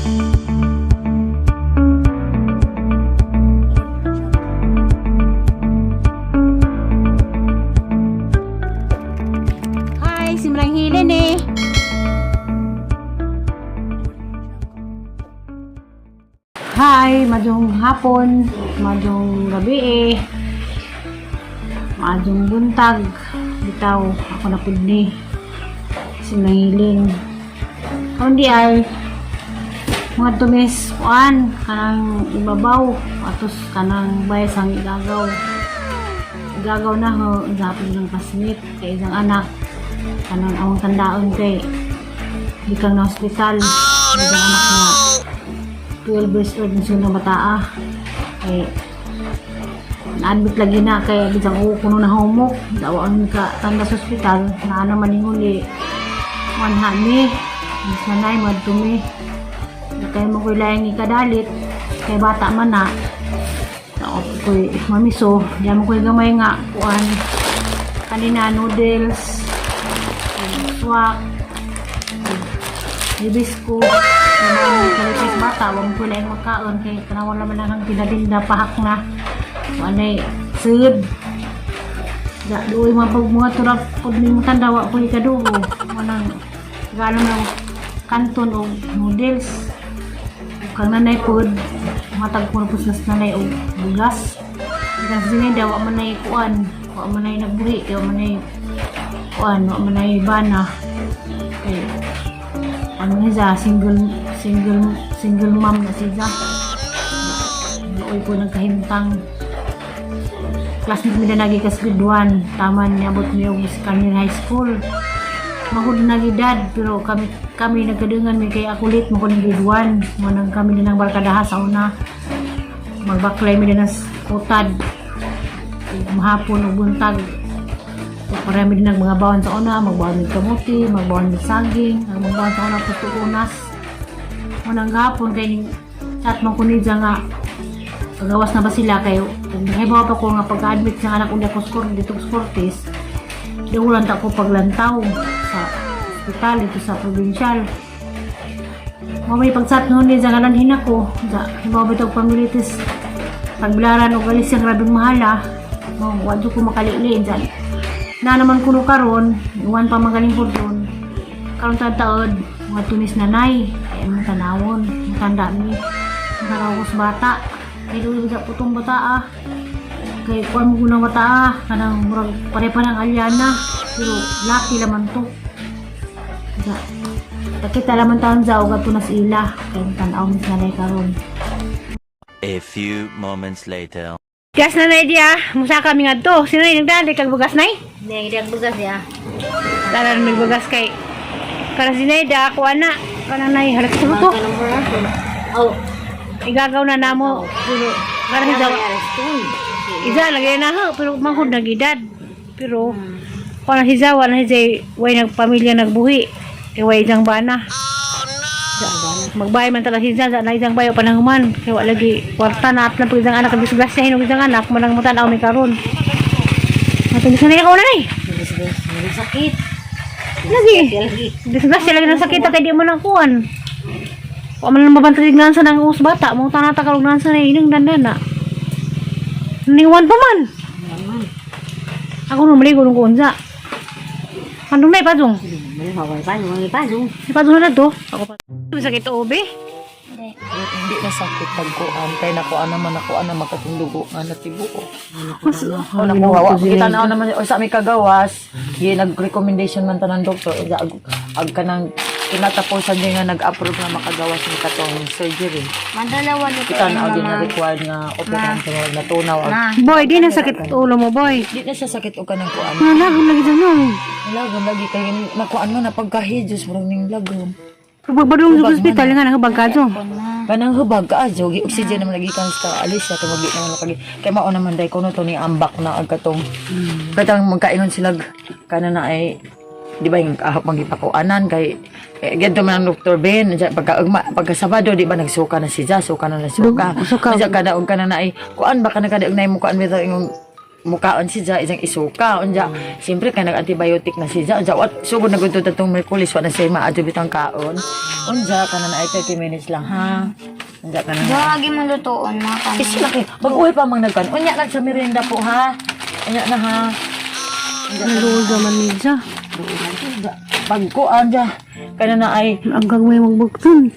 Hi, simrang hilin eh. Hi, madong hapon, madong gabi eh. Madong buntag. Bitaw, ako na pud ni. Simrang hiling. Karon di ay mga tumis kuan kanang ibabaw atos kanang bayas ang igagaw. Igagaw na ho, sa ng kasmit kay isang anak kanang among tandaon kay gikan na hospital. Oh, no! Anak nga 12 years old na na bataa kay na-admit lagi na kay bisang uo kuno na humok daw ang ka tanda sa ospital na ana maninguli wanha ni mas nanay madtumi na kay mo ko'y laing ikadalit kay bata man na tao ko'y mamiso diyan mo ko'y gamay nga kuan kanina noodles, swak, hibisco naman kalipay sa bata wa mo ko'y laing makaon kay tanawan naman ang pinadinda pahak na anay sud da duoy mga pag mga turap pud ni tanda wa ko'y kadugo manang galo na kanton og noodles. Kang nanay pod matag ko na po sa nanay og bugas. Kasi sinay wa man nay kuan, wa man nay nagbuhi kay wa man nay kuan, wa man nay bana. Kay ano ni siya, single single single mom na siya. Luoy ko nagkahimtang. Classmate mi na nagi kas grade 1, taman niabot mi og second year high school. Magud na gidad pero kami kami nagkadungan mi kay ako late mo ko ning grade 1. Mo nang kami na nang barkadaha sa una. Magbaklay mi na sa kutad. Mahapon ug buntag. Para mi din mga bawon sa una, magbawan mig kamuti, magbawan mig saging, ang magbawan sa una puto unas. Mo nang gahapon kay ning chat man ko ni nga pagawas na ba sila kay kung nahibaw pa ko nga pag-admit sa anak unya ko score dito sa Cortes, diulan ta ko paglantaw sa ospital dito sa provincial. Mo may pag-chat noon ni nga lanhin ako, sa hibaw ba tog pamilitis pagbilaran og alis ang grabeng mahala. Mo wa jud ko makalili dyan. Na naman kuno karon, iwan pa magaling ko doon. Karon taon taod, mga tunis nanay, ay ang tanawon, matanda mi. Tanaw ko sa bata. Kay duol sa putong bata ah. Kay kuan mo kunang bata ah, kanang murag pare pa ng alyana, pero laki laman to. Sa takita laman taon sa og ato na sa ila kay tan-aw mi sa nanay karon. A few moments later. Gas na nay diya, musa kami ngadto. Sino yung nagdali kag bugas nay? Hindi, hindi bugas ya. Tanan may bugas kay para si Naida ako ana kana nay halak sa ko. Oh, Igagaw na namo pero para si Zawa. Iza lagi na ho pero manghud nag edad. Pero kuan na si Zawa na si Zay, way nagpamilya nagbuhi. Kay way isang bana. Magbay man talaga si Zaza na isang bayo pananguman. Kay wa lagi kwarta na at lang pag isang anak ang disgrasya hinog isang anak manang matan-aw mi karon. Matong sa ka na nay. Sakit. Lagi. Lagi. Disgrasya lagi ng sakit kay di mo nang kuan. Wa man lang mabantay sa nang us bata, mo tanata karog nansa na inang dandana. Ningwan pa man. Ako nung maligo nung kuunsa. Pandong na ipadong. May pa, may pa. Ipadong na to. Ako pa. Sakit obe. Hindi na sakit pagkuan kay nakuan naman nakuan na makatundugo nga natibuo. Mas, O nakuha wa kita na naman o sa mi kagawas, gi nag-recommendation man tanan doktor ag, ag kanang kinatapusan din nga nag-approve nga makagawas ni katong surgery. Mandalawa nito. Kita na din na required nga operahan sa mga natunaw. Ag, Boy, di na sakit ulo mo, boy. di na siya sakit og kanang kuan. Nalagom lagi dyan, no. Lagom lagi kay nakuan mo na pagkahijos murag ning lagom. Pagbadong sa ospital nga nakabag ka dyan. Kanang hubag ka adyo, gi oxygen naman lagi kang sa alis siya kay magi naman kagi. Kay mao naman day kuno to ni ambak na ag katong katang magkainon sila kana na ay di ba yung ahap magipakuanan kay eh, ganito man ang Dr. Ben dyan, pagka ugma, pagka Sabado di ba nagsuka na si Ja, suka na na suka. Suka. Dyan kada og kana na ay kuan ba kana kada og nay mo kuan bitaw ingong Mukaon si Ja isang isuka unja siyempre kay nag-antibiotic na si Ja unja wat sugod na gud tatong Merkulis wa na siya maadyo bitang kaon unja kana na ay 30 minutes lang ha unja kana na Lagi mo lutuon na kami. Kasi laki, mag-uwi pa mang nagkan. Unya lang sa merienda po ha. Unya na ha. Naluoy man niya. Pagkuan ja. Kana na ay Ang gagmay magbugton.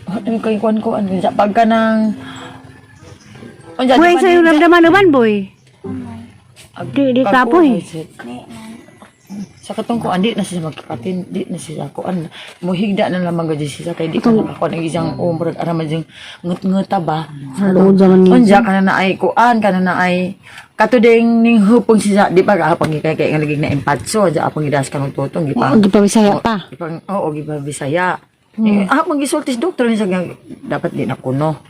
ano kay kuan kuan ja pagka nang Unja Boy, sa'yo ramdaman naman, boy. Di kapoy. Sa katong kuan di na siya magkakatin, di na siya kuan. Muhigda na lamang gud siya kay di ka nakakuan ang isang umrag ara man jing ngut-nguta ba. Naluoy man niya. Unja kana na ay kuan kana na ay katuding ning hupong siya di pa ka pangikay kay nga lagi na empatso ja apang gidas kanong tutong gi pa. Oo, gipabisaya pa. Ipang oo gi pa Bisaya. Eh, magisultis doktor ni sa dapat di na kuno.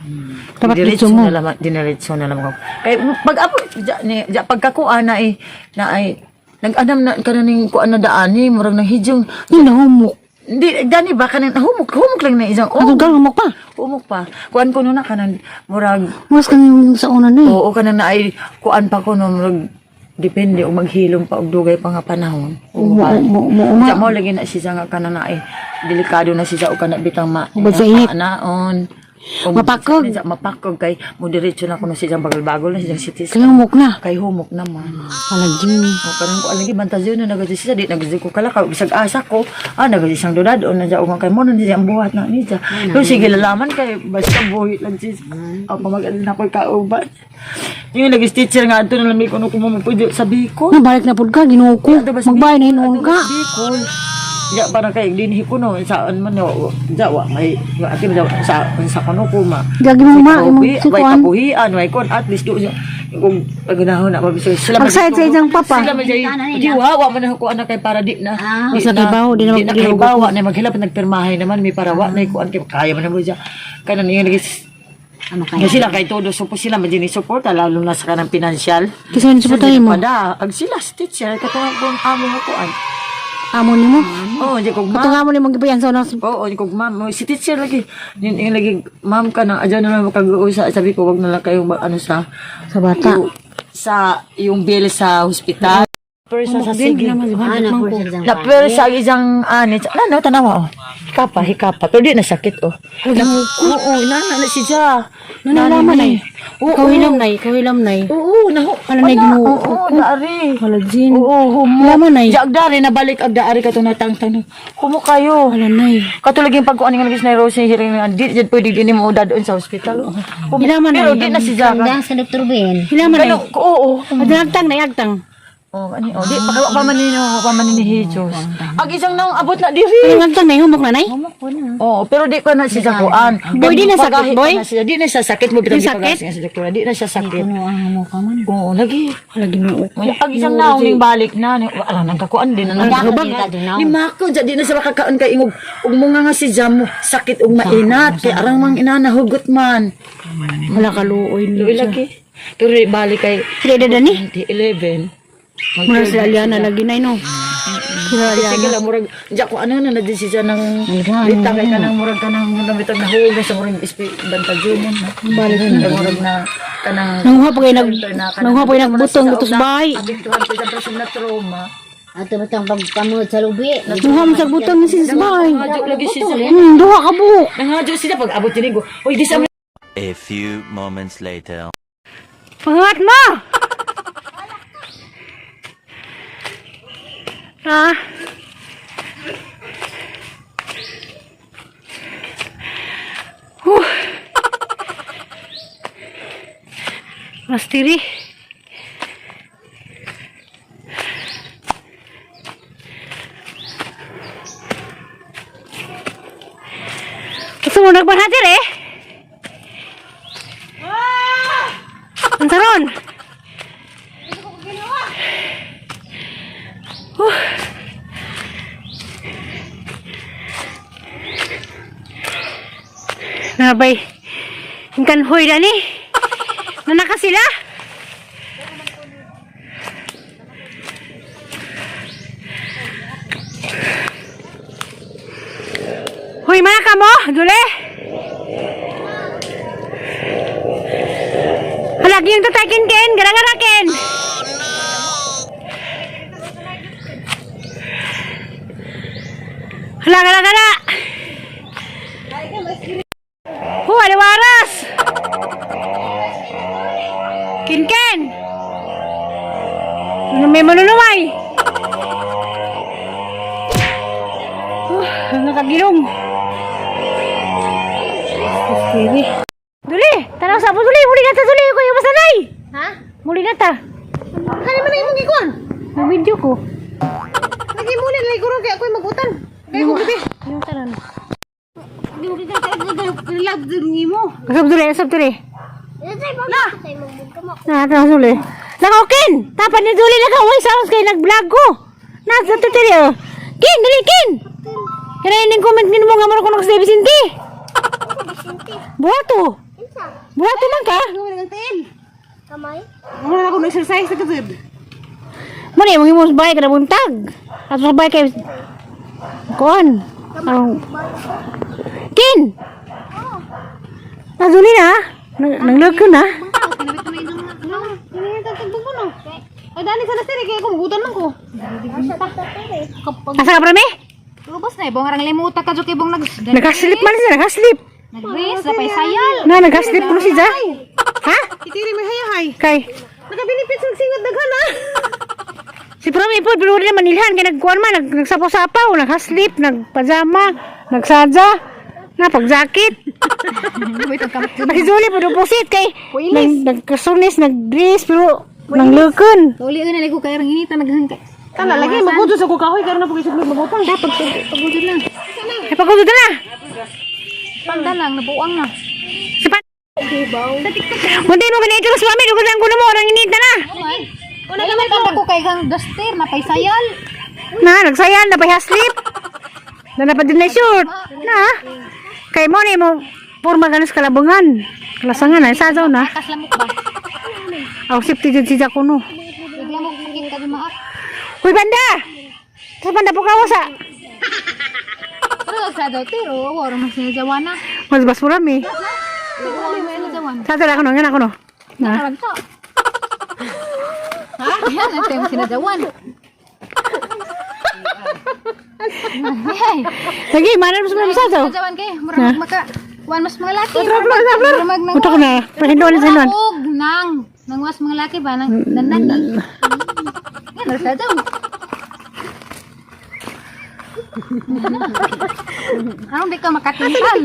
Dapat Diretso diretso mo. na lamang, diniretso na lamang ako. Kay pag apo ja, ni ja pagkakuan na ay na ay nag-anam na kana ning kuan na daan ni murag nang hidyong Yung nahumok. di dani ba kanan humok humok lang na isang oh, Ako gang humok pa. humok pa. Kuan ko no na kanan murag Mas kang yung sa una na eh. Oo, kanang na ay kuan pa ko no murag depende og maghilom pa og dugay pa nga panahon. Mo mo mo Sa mo lagi na siya nga kanang na ay delikado na siya og kana bitang ma Ubod sa init. naon. O Mapakog. Mapakog kay mo diretso na kuno siya bagol-bagol na siya city. Kaya humok na. Kay humok naman. Palagin. O kanang ko lagi bantasyon na nagadi siya di nagadi ko kalakaw bisag asa ko ah nagadi siyang dudad o nandiya og kay mo nandiya ang buhat na niya. Pero sige lalaman kay basta buhi lang siya. Ako mag na ko'y kauban. Yung lagi teacher nga adto na lamig kuno kumamapudyo sa Bicol. Nabalik na pud ka, Ginoo ko. Magbayad na hinuon ka. Bicol. Ya parang kay dinhi ko no saan man no ja wa may ati ja sa sa kuno ko ma. Gagi mo ma, imong Way sikuan. kabuhian, way kon at least do kung pagunahon na pabisay sila man- Pag-side sa isang papa. Sila man jay di wa wa man ako anak kay para di na. Di Sa kibaw, di na di na mag- kay bawa na maghilap nagpirmahay naman may para wa na kuan kay kaya man mo siya. Kanan yung lagi Ano kaya sila kay todo so po sila man jay suporta lalo na sa kanang pinansyal. Kasi man suportahin mo. Pada ag sila si teacher katong kung amo nga kuan. Amo nimo. Oh, di ko ma'am. Katong amo nimo gipayan sa una. Oo, di ko ma'am. Si teacher lagi. Yun, yung lagi, ma'am ka na, adyan na lang makag-uusap. Sabi ko, wag na lang kayong ano sa, Sa bata. yung, sa, yung bill sa hospital. Pero sa sige. Na pero sa isang anit, ano tanawa oh. Hikapa, hikapa. Pero di na sakit oh. Oo, nana na si Ja. Nanalaman ay. Oo. Kawilam nay, kawilam nay. Oo, naho. Ano na Ginoo Oo, naari. Palagin. Oo, humo. Laman ay. Ja, agdari nabalik agdaari ka to natangtang. Humo kayo. Wala nay. Katulad yung pagkuan nga lagi na Rose hiring nga di jud pwede din mo doon sa hospital. Humo. Hilaman Pero ay. di na si Ja. Kandang sa Dr. Ben. Hilaman ay. Kano, oo. Adagtang nay, agtang. Oh, ani oh, di pa pa man ninyo, pa man ni Jesus. Ag isang naong abot na diri. Ang agtang nay, humok na nay. Oo, pero di ko na siya kuan. Boy, di na sakit, boy? Na siya, di na siya sakit mo bitang Di sakit? gipagasin sa doktora. Di na siya sakit. Ano ang mukha man? Oo, lagi. Wala Ginoo. Ag isang naong ning balik na, ni wala nang kakuan din na. Ni Mako, di na siya makakaon kay ingog ug mo nga si Jamo sakit ug mainat kay arang mang ina nahugot man. Wala kaluoy Luoy niya. lagi. Pero di balik kay Sila edad ni? 11. Mura sila Aliana lagi nay no. Sila Sige Aliana. lang, murag, diya ko ano na, na siya ng, lita kay kanang murag kanang, namitag na hugas sa murag ispi, bantadyo mo na. Balik na. Murag na, kanang, Nanguha pa kayo nag nanguha pa kayo nagbutong gutos bahay. Abiktuhan ko sa person na trauma. Ato batang pagpamod sa lubi. Nanguha mo sa butong ni sis bahay. Nangadyo lagi siya. Duha ka buok. Nangadyo siya pag abot din ko. Uy, di sa A few moments later. Pangat mo! Ah. Huh. Mastiri. Gusto mo nagbanhatir eh? Ang saron! Huh. Nabay, ang kanhoy na ni. Nanaka sila. Hoy, mana ka mo? Dule? Halagi yung tatay kin, gara-gara kin. Hala, hala, hala! Ho, aliwaras! Kinken! Ano may manunumay? Nakagilong. Dili. Duli, tanaw sa po duli, muli na ta duli ko yung masanay. Ha? Muli na ta. Kani man na imong gikuan? Ang video ko. Lagi muli lagi guro kay ako'y magutan. Kay ko gabi. Yung tanan. Di mo kita kay diri mo. Kasab duli, kasab duli. La. Na, tanaw duli. Nakaokin! Tapan ni duli naka way sounds kay nag-vlog ko. Na, sa tutili oh. Kin, duli kin. Kaya ining comment nino mo nga mo ko nang sa Vicente. Buhato. Buhato man ka. Kamay? Wala ako na-exercise na kasab. Muna yung imong bahay kada buntag. At sa bahay kay kuan. Ang Kin. Nazuli na. Nangloko na. Ay dani sa nasiri kay ko magutan man ko. Asa ka prame? Lubos na ibong arang limuta ka kay ibong nag Nakaslip man siya, nakaslip. nag-raise na paysayal. Na nakaslip po siya. Ha? Itiri may hayahay. Kay Nakabinipit sa singot daghan ah. Si Prame po, pero wala manilhan kay nagkuan man, nagsapaw-sapaw, naghaslip, nagpajama, nagsadya, napag-jacket. Si Julie po pusit kay nagkasunis, nagdress, pero nanglukon. Uli na ko kay arang inita naghangka. Tana lagi magudto sa ko kahoy karon na pag isip magutan. Pag pagudod na. Ay, pagudod na! Panda lang nabuang na. Sa pan... Munti mo ganito sa mami, dugod lang kuno mo, orang inita na. Una naman kanta ko kay kang duster na paysayal. Na, nagsayan, napay-haslip. Na napadin na short. Na, kay mo ni mo, purma ganos kalabungan. Kalasangan na, sazaw na. Kaslamok ba? Aw, safety dyan siya kuno. Bigla mo sakit ka maak. Uy, banda! Sa banda po kawa sa... Pero sa daw tiro, wala man sinajawan na. Mas basura mi. Wala man sinajawan. Sa ako no, yan ako no. Na. Karang to. Ha? Yan ang tema sinajawan. Ay, Lagi, mana mas mga sa sinajawan kay murag maka kuan mas mga laki. Murag nang Uto ko na. Pahindoan sa hindoan. Og nang nangwas mga laki ba nang nanani. Yan sa daw. Anong di ka makatintal?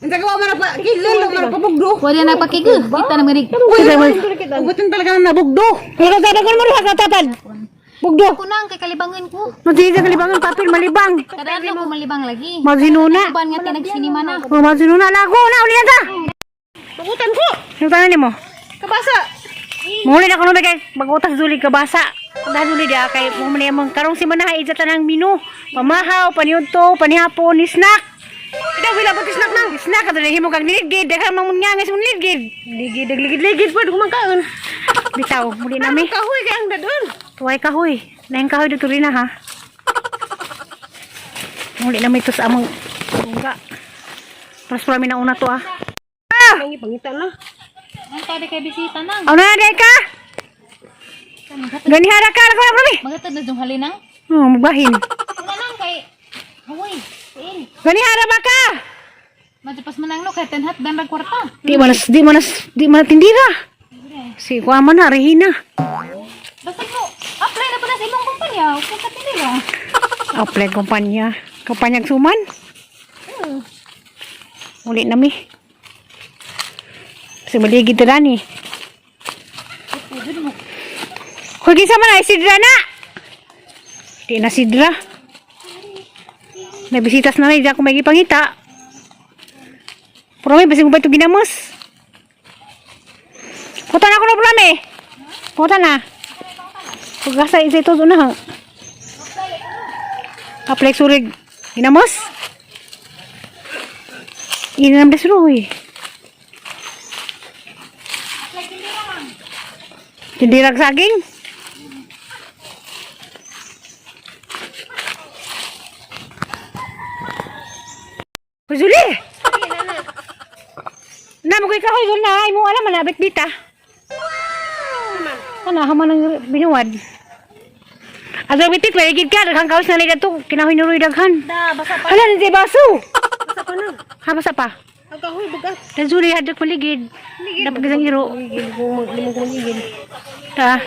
Unsa ka man pa kilolo man pa bugdo. Wala na pakigo. Kita na manig. Ugutin talaga na bugdo. Kaya ka ko mo ka tatad. Bugdo. Ako nang kay kalibangan ko. Magdito kalibangan papel malibang. Kada adlaw ko malibang lagi. Magsinuna. Uban nga tinagsinima na. Oh, magsinuna lago na uli na ta. Magutan ko. Ano tanan nimo? Kabasa. Muli na kuno kay bagutas duli kabasa. Dahil duli dia kay mo man imong karong si manaha ija tanang menu. Pamahaw, paniudto, panihapon, ni snack. Ikaw wala ba snack nang? Snack kadto himo kag niligid, daghan man nga sa niligid. Ligid, ligid, ligid Pwede ko man kaon. Bitaw, muli na mi. Kahoy kay ang dadon. Tuway kahoy. Naing kahoy dito rin na ha. Muli na mi to sa among tungga. Pas pala mi na una to ah. Ah! Mangi pangita na. Ang tabi kay bisita nang. Aw na day ka. Ganihara ka ako na kami. Magatad na dong halinang. Oh, magbahin. Una nang kay Haway. Tiil. Ganihara ba ka? Matupas manang no kay tanhat dan rag kwarta. Di man di man di man tindira. Si kuha man na rehina. Basta mo apply na pala sa imong kumpanya. Huwag ka tinira. Apply kumpanya. Kumpanya suman. Muli na mi. Si maligid na ni. Hoy, kinsa man ay sidra na. Di na sidra. Nabisitas na na, di ako may gipangita. Pero may basing mo ba ito ginamos? Puta na ako na problema eh. Puta na. Pagkasa isa ito na ha. Apply surig. Ginamos? Inam des roy. Tindirag saging. Hoy, Zuli! Na, magoy ka, hoy, Zul na. Ay mo alam, manabit dita. Ano, haman ang binuwad. Ato bitit maligid ka daghang kaos na nila to. Kinahoy nuroy daghan. Da, basa pa. Hala ni baso. Basa pa na. Ha basa pa. Ang kahoy bugat. Tanzuri hadlok maligid. Dapat gisang iro. Gigil ko mag limang ko magigil. Ta.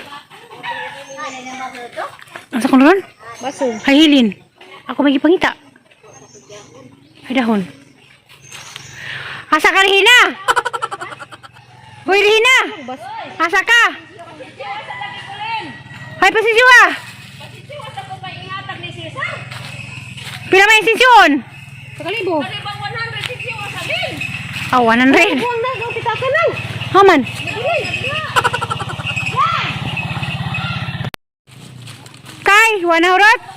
Asa ko ron? Baso. Hay hilin. Ako may gipangita. Ay dahon. Asa ka Rihina? Hoy Rihina! Asa ka? Hay pasensyo ah! Pila may sensyon? Sa kalibo. Ah, 100. Buang na, gaw kita ka nang. Haman. Kay, 100.